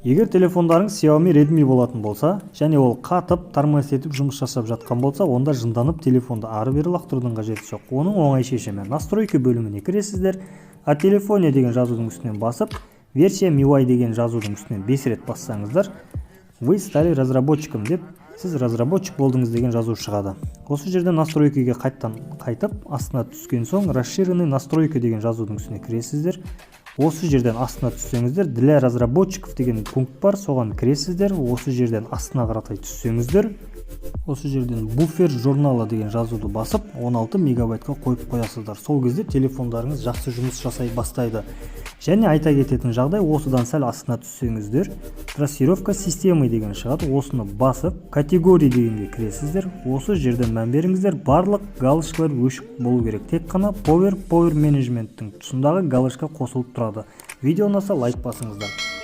Егер телефондарыңыз Xiaomi Redmi болатын болса және ол қатып, тормоз етіп жұмыс жасап жатқан болса, онда жынданып телефонды ары бері лақтырудың қажеті жоқ. Оның оңай шешімі: настройки бөліміне кіресіздер, «О телефоне» деген жазудың үстінен басып, «Версия MIUI» деген жазудың үстінен 5 рет бассаңыздар, «Вы стали разработчиком» деп, сіз разработчик болдыңыз деген жазу шығады. Осы жерде настройкаға қайттан қайтып, астына түскен соң, «Расширенный настройка» деген жазудың үстіне кіресіздер. Осы жерден астына түссеңіздер, «Для разработчиков» деген пункт бар, соған кіресіздер. Осы жерден астына қаратай түссеңіздер, осы жерден «Буфер журнала» деген жазуды басып, 16 мегабайтқа қойып қоясыздар. Сол кезде телефондарыңыз жақсы жұмыс жасай бастайды. Және айта кететін жағдай, осыдан сәл астына түссеңіздер, «Трассировка системы» деген шығады. Осыны басып, «Категория» дегенге кіресіздер. Осы жерден мән беріңіздер, барлық галочкалар өшік болу керек, тек қана Power Management'тің тұсындағы галочка қосылып тұрады. Видео ұнаса, лайк басыңыздар.